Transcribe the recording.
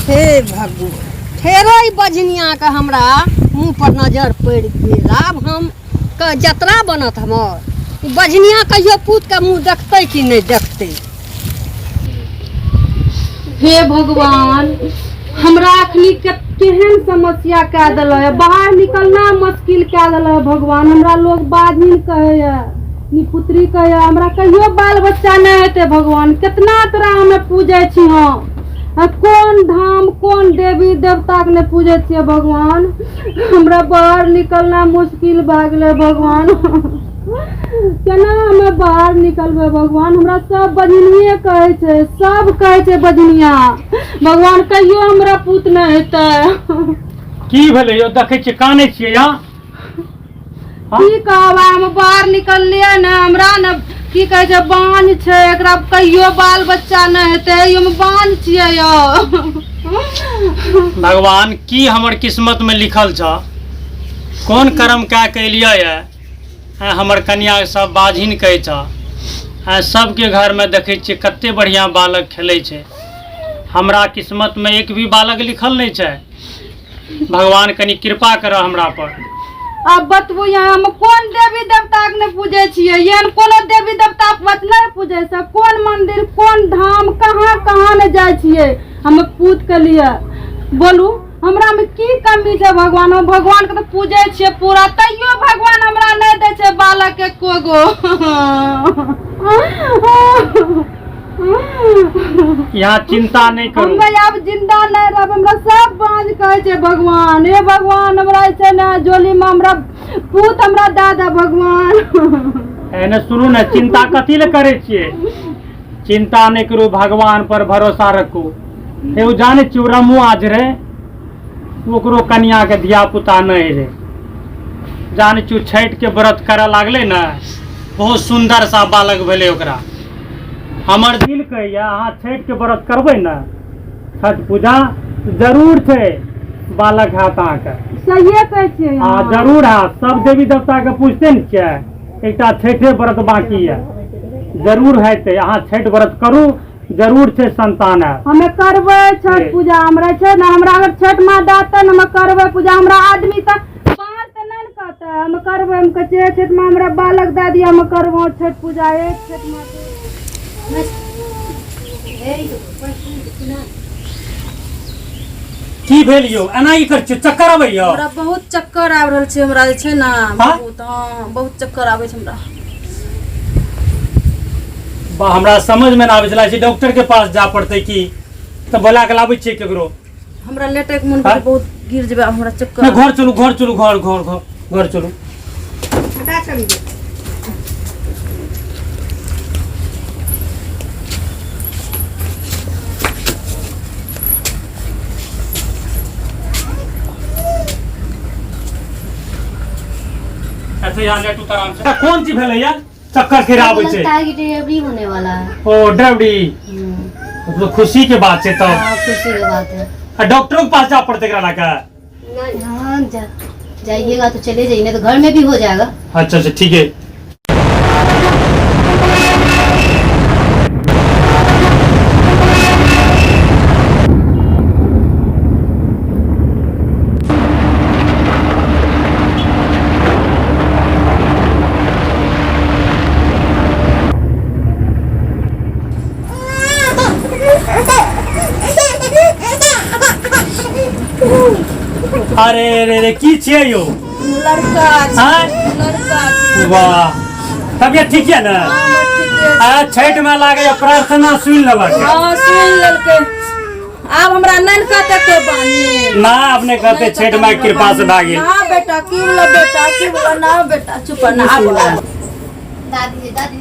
हे भगवान, फेरो ई बजनियाके हमरा मुँह पर नजर पड़ि गेल। आब हम के जतरा बनत हमर। ई बजनिया कहियो पूतके मुँह देखतै कि नहि देखतै। हे भगवान, हमरा अखनी के केहन समस्या कए देलक है, बाहर निकलना मुश्किल कए देलक है भगवान। हमरा लोग बाजिन कहैया, निपुत्री कहैया, हमरा कहियो बाल बच्चा नहि हेतै भगवान। केतना तोरा हमे पूजै छी हम, आ कोन धाम कोन देवी देवताके नहि पूजै छियै भगवान। हमरा बाहर निकलना मुश्किल भए गेलै भगवान। केना हमे बाहर निकलबै भगवान? हमरा सब बजनिये कहै छै, सब कहै छै बजनिया भगवान, कहियो हमरा पूत नहि हेतै। की भेलै यौ? देखै छियै कानै छियै यहाँ। की कहब, हम बाहर निकललियै ने, हमरा ने की कहै छै बाँझ छै, एकरा कहियो बाल बच्चा नहि हेतै, हम बाँझ छियै यौ। भगवान, की हमर किस्मत में लिखल छ? कोन कर्म कए के एलियै ये? हमर कनिया सब बाझिन कहै छ। सबके घर में देखै छियै कते बढ़िया बालक खेलै छै, हमरा किस्मत में एक भी बालक लिखल नहीं छै। भगवान कनि कृपा करऽ हमरा पर। आब बतबू, यहाँ हम कोन देवी देवता के नहि पूजै छियै? एहन कोनो देवी देवता के बात नहि पूजै छै। कोन मंदिर कोन धाम कहाँ कहाँ नहि जाइ छियै हम पूत के लिए। बोलू, हमरा में की कमी छै भगवान? हम भगवान के तऽ पूजै छियै पूरा, तैयो भगवान हमरा नहि दै छै बालक एको गो। यहाँ चिंता नहीं करू। हमे आब जिंदा नहीं रहब, हमरा सब बाँझ कहै छै भगवान। हे भगवान, हमरा जे छै ने जोली में हमरा पूत हमरा दए दे भगवान। एने सुनू ने, चिंता कथी ले करै छियै? चिंता नहीं करू, भगवान पर भरोसा रखू। हे ओ जानै छियै, ओ रमु आज रहे, ओकरो कनिया के धिया पुता नहीं रहे। जानै छियै, छठि के व्रत करऽ लागलै ने, बहुत सुंदर सा बालक भेलै ओकरा। हमर दिल कहैया अहाँ छठि के व्रत करबै ने, छठ पूजा, जरूर छै बालक हैत अहाँके। सहिए कहै छियै। हँ, जरूर हैत। सब देवी देवता के पूछते ने छियै, एकटा छठे व्रत बाकी यऽ, जरूर हेतै। अहाँ छठि व्रत करू, जरूर छै संतान हैत। हमे करबै छठ पूजा। हमरा छै ने, हमरा अगर छठ माँ देतै ने, हमे करबै पूजा। हमरा आदमी तऽ बाहर तऽ नहि ने कहतै। हम करबै, हम कहै छियै छठ माँ हमरा बालक दए दिअ, हम करबौ छठ पूजा। एक छठ माँ। की भेल यौ, एना की करै छियै? चक्कर अबै यौ? हमरा बहुत चक्कर आबि रहल छै। हमरा जे छै ने बहुत, हँ, बहुत चक्कर आबै छै हमरा। बा, हमरा समझ में ना आबै छलै, डॉक्टर के पास जा पड़तै की? तऽ बोला के लाबै छियै केकरो। हमरा लेटे के मन करे, बहुत गिर जेबै आब, हमरा चक्कर। नहि, घर चलू, घर चलू, घर घर घर घर चलू। हटा चली। ऐसे यहाँ लेटू तऽ आराम से। कोन चीज भेलै यार, चक्कर फिर आबै छै? लगता है कि डिलीवरी होने वाला है। ओ डिलीवरी? तो खुशी के बात छै तब। हाँ, खुशी के बात है। आ डॉक्टरों के पास जा पड़तै एकरा लए के? हाँ, जाइएगा तो चले जाइए, नहीं तो घर में भी हो जाएगा। अच्छा अच्छा, ठीक है। अरे रे रे, की छियै यौ? लड़का छै। आँय? लड़का छै। वाह, तबियत ठीक यऽ ने? हमर ठीके छै। आ छठि में लागैया प्रार्थना सुनि लेलक। हँ, सुनि लेलकै। आब हमरा नहि ने कहतै कोइ बानी। ना, अपने कहते छठि माय के कृपा से भए गेल। ना बेटा, की बोला बेटा, की बोला ना बेटा, चुप ना आब। दादी दादी।